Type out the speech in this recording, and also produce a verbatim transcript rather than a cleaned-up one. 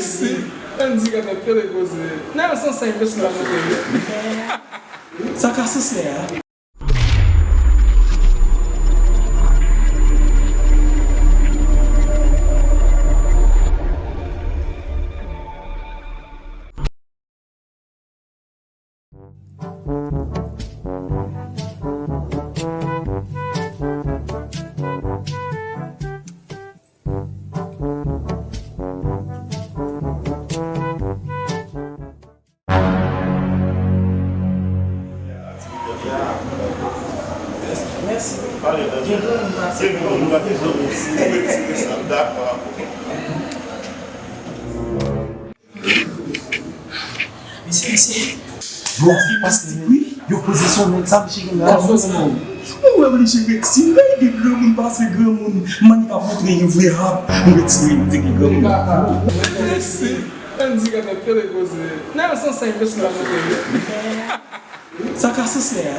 Si, Andy ka fè pele poze. Nan yon sans sa, yon pèsonaj mwen te ye. Sa ka sansè a. Mèsi. Gen granmoun pase. Gen granmoun pase. Dakò. Mesye, mesye. Yo, pastè, wi, yo poze sou nèg sa, misye gen la. Mwen wè misye retire, gen granmoun pase granmoun. Mannik ap montre yon vre rap. Mwen retire, mwen di gen granmoun. Mesye, Andy ka fè pele poze. Nan yon sans sa, yon pèsonaj mwen te ye. Sa ka sansè a.